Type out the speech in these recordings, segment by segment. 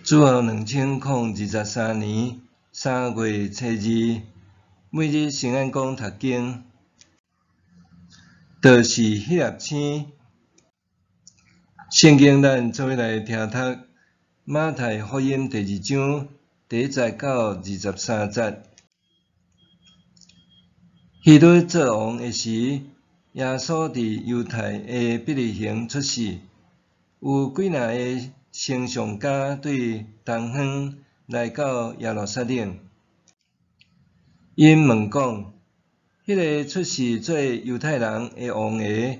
主後2023年3月初2，每日聖安講讀經，就是彼粒星。聖經咱做伙來聽讀馬太福音第二章第一節到23節。希律做王的時，耶穌佇猶太的伯利恆出世，有幾若个星象家對東方來到耶路撒冷。𪜶問講：彼个出世做猶太人的王的，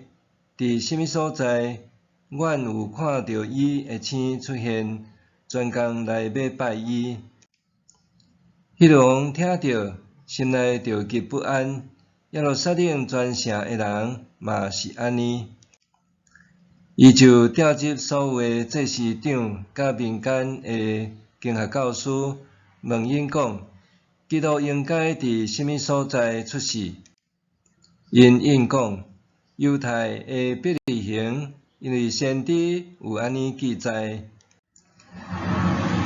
佇啥物所在？阮有看著伊的星出現，專工來欲拜伊。希律王聽著，心內就極不安。耶路撒冷全城的人嘛是按呢。伊就召集所有的祭司長佮民間的經學教師，問𪜶講：基督應該佇啥物所在出世？𪜶應講：猶太的伯利恆，因為先知有按呢記載：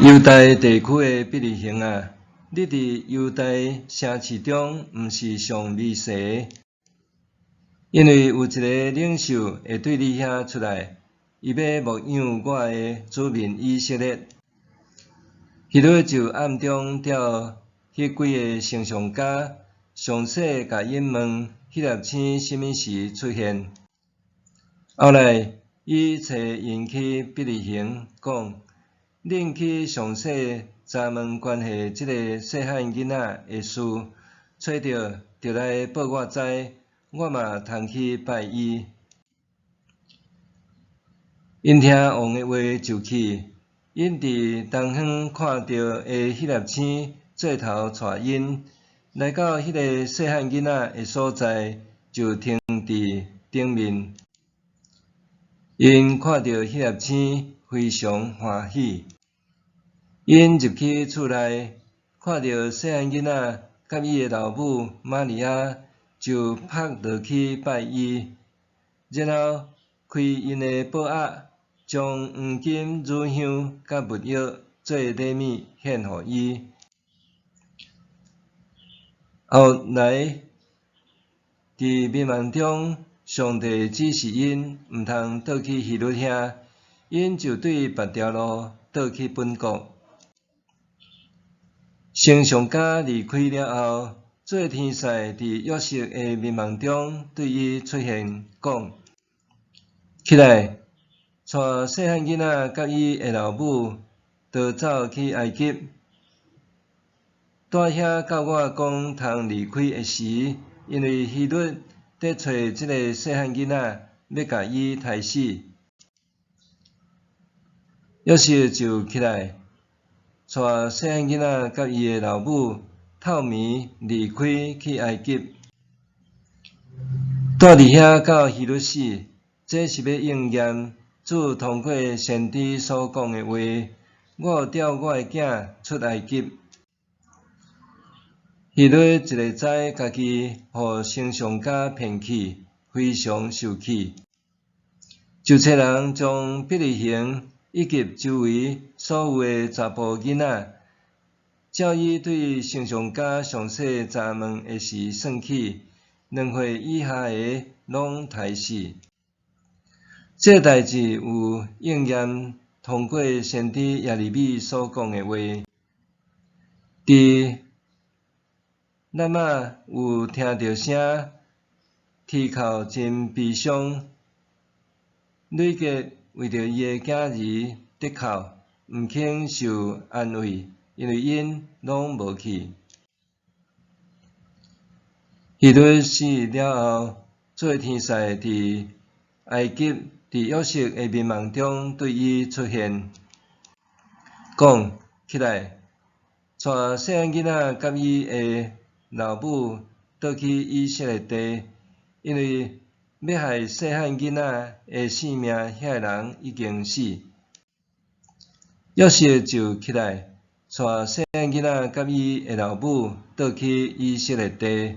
猶大地區的伯利恆啊，你佇猶大城市中毋是上微細的，因為有一个領袖會對你遐出來，伊欲牧養我的子民以色列。希律就暗中調彼幾个星象家，詳細共𪜶問彼粒星啥物時出現。後來，伊差𪜶去伯利恆，講：恁去詳細查問關係這个細漢囡仔的事，揣著就來報我知，我嘛通去拜伊。𪜶聽王的話就去，𪜶佇東方看著的彼粒星做頭帶𪜶，來到彼个細漢囡仔的所在，就停佇頂面。𪜶看著彼粒星，非常歡喜。𪜶入去厝內，看著細漢囡仔佮伊的老母瑪利亞，就伏落去拜伊。然後開𪜶的寶盒，將黃金、乳香佮沒藥做禮物獻予伊。後來，佇迷夢中，上帝指示𪜶毋通倒去希律遐，𪜶就對別條路倒去本國。星象家離開了後，主的天使佇約瑟的迷夢中對伊出現，講：起來，帶細漢囡仔佮伊的老母逃走去埃及，蹛遐到我講通離開的時，因為希律佇揣這个細漢囡仔，欲共伊刣死。約瑟就起來，帶細漢囡仔佮伊的老母，透暝離開去埃及，蹛佇遐到希律死。這是欲應驗主通過先知所講的話：我有調我的囝出埃及。希律一下知家己予星象家騙去，非常受氣，就差人將伯利恆以及周圍所有的查埔囡仔，照伊對星象家詳細查問的時算起，2歲以下的攏刣死。這代誌有應驗通過先知耶利米所講的話：佇拉瑪有聽著聲，啼哭真悲傷。呂結為著伊的囝兒啼哭，毋肯受安慰，因為𪜶攏無去。希律死了後，主的天使佇埃及佇約瑟的迷夢中對伊出現，講：起來，帶細漢囡仔佮伊的老母倒去以色列地，因為欲害細漢囡仔的性命彼个人已經死。約瑟就起來，帶細漢囡仔佮伊的老母倒去以色列地。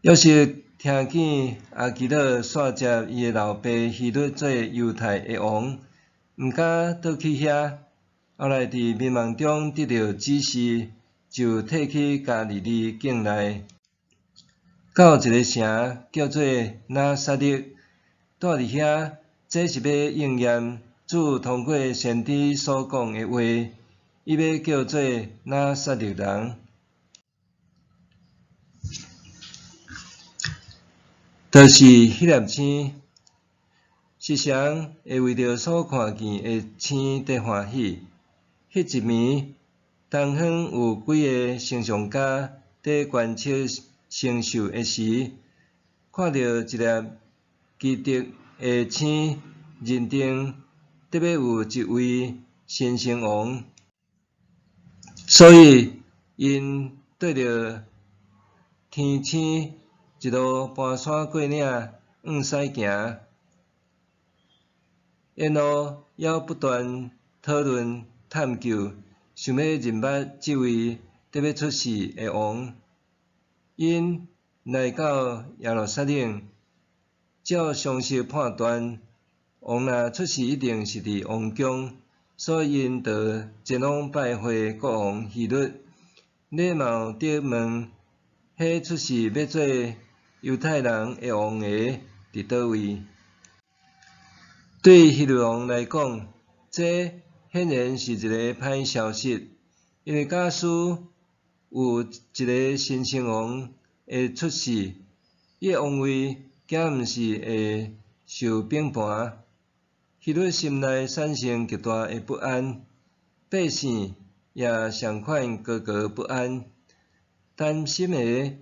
約瑟聽見亞基老徙接伊的老爸希律做猶太的王，毋敢倒去遐。後來佇迷夢中得著指示，就退去加利利境內，到一个城叫做拿撒勒，蹛佇遐，這是欲應驗主通過先知所講的話，伊欲叫做拿撒勒人。就是彼粒星，時常會為著所看見的星佇歡喜。彼一暝，東方有幾个星象家佇觀測星宿的時，看著一粒奇特的星，認定得欲有一位新生王，所以𪜶綴著天星一路跋山過嶺向西行，沿路猶不斷討論探究，想欲認捌這位得欲出世的王。𪜶來到耶路撒冷，照常識判斷，王若出世一定是佇王宮，所以𪜶就前往拜會國王希律，禮貌地問：彼出世欲做猶太人的王的佇佗位？對希律王來講，這顯然是一个歹消息，因為假使有一个新生王的出世，伊的王位敢毋是會受反叛？希律心內產生極大的不安，百姓也仝款怙怙不安，擔心的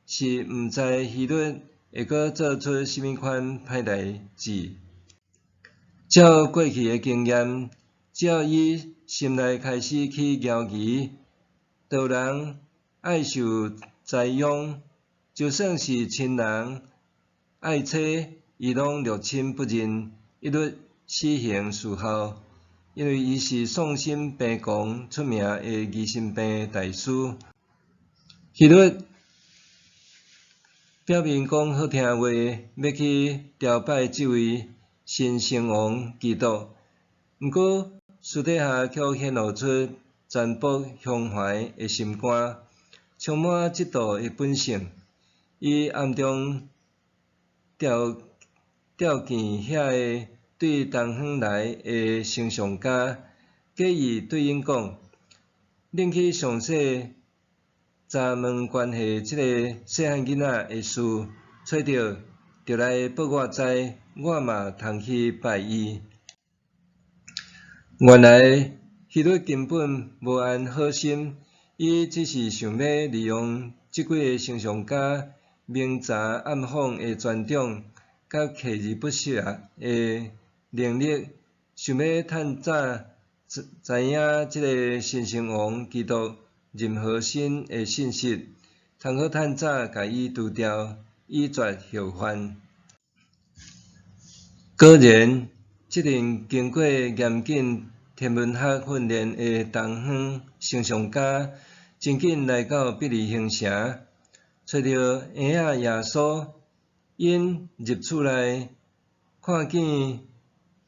是毋知希律會閣做出啥物款歹代誌。照過去的經驗，只要伊心內開始起猶疑，就有人愛受災殃，就算是親人愛妻，伊攏六親不認，一律死刑伺候，因為伊是喪心病狂出名的疑心病大師。希律表面講好聽話，欲去朝拜這位新生王基督，毋過私底下卻顯露出殘暴凶橫的心肝，充滿嫉妒的本性。伊暗中召召見遐个對東方來的星象家，假意對𪜶講：恁去詳細查問關係這个細漢囡仔的事，揣著就來報我知，我嘛通去拜伊。原來希律根本無安好心，伊只是想欲利用這幾个星象家明查暗訪的專長，佮鍥而不捨的能力，想欲趁早知知影這个新生王基督任何新的信息，通好趁早共伊除掉，以絕後患。果然，這陣經過嚴謹天文學訓練的東方星象家，真緊來到伯利恆城，揣著嬰仔耶穌，𪜶入厝內，看見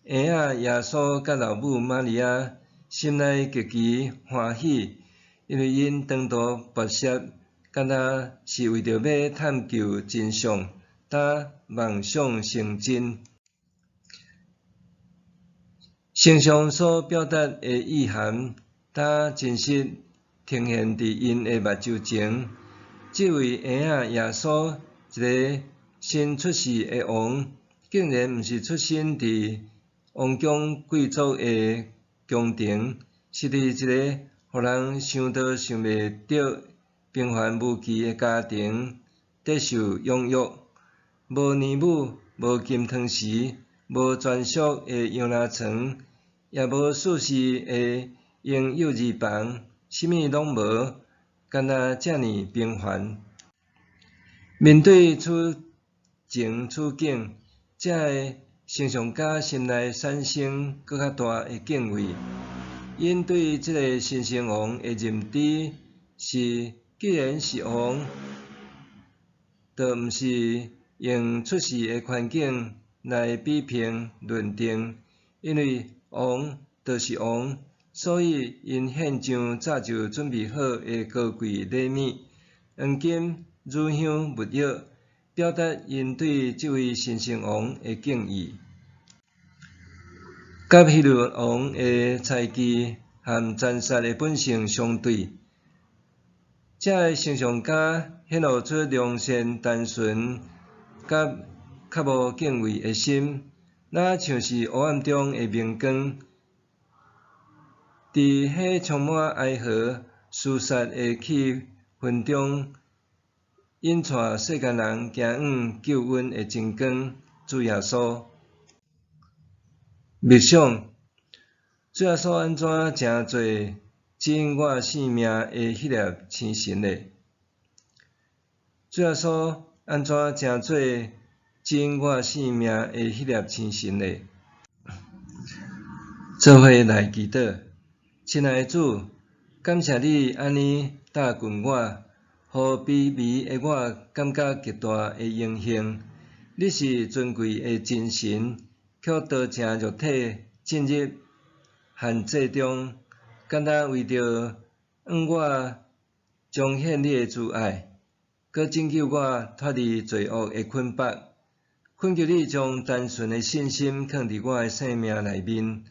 嬰仔耶穌佮老母瑪利亞，心內極其歡喜，因為𪜶長途跋涉，敢若是為著欲探究真相，擔夢想成真。星象所表達的意涵，擔真實呈現佇𪜶的目睭前。這位嬰仔耶穌，一个新出世的王，竟然毋是出生佇王宮貴族的宮廷，是佇一个予人想都想袂著平凡無奇的家庭得受養育，無奶母，無金湯匙，無專屬的嬰兒床，也無舒適的嬰幼兒房，啥物攏無，敢若遮爾平凡。面對此情此景，遮个星象家心內產生閣較大的敬畏。𪜶對這个新生王的認知是，既然是王，就毋是用出世的環境來比評論定，因為王王就是王，所以𪜶獻上早就準備好的高貴禮物，黃金、乳香、沒藥，表達𪜶對這位神聖王的敬意。佮希律王的猜忌和殘殺的本性相對，這个星象家顯露出良善、單純、佮較無敬畏的心，若像是黑暗中的明光，佇彼充滿哀嚎、廝殺的氣氛中，引帶世間人行向救恩的真光，主耶穌。默想，主耶穌按怎成做指引我生命的彼粒星辰呢？主耶穌按怎成做指引我生命的彼粒星辰呢？做伙來祈禱，親愛的主，感謝你按呢搭近我，予卑微的我感覺極大的榮幸。你是尊貴的真神，卻道成肉體進入限制中，敢若為著向我彰顯你的慈愛，閣拯救我脫離罪惡的捆綁。懇求你將單純的信心囥佇我的生命內面，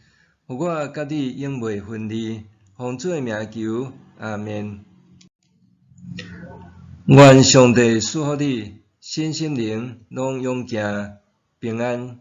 予我佮你永袂分離。奉主的名求，阿們。願上帝賜福你，身心靈攏勇健平安。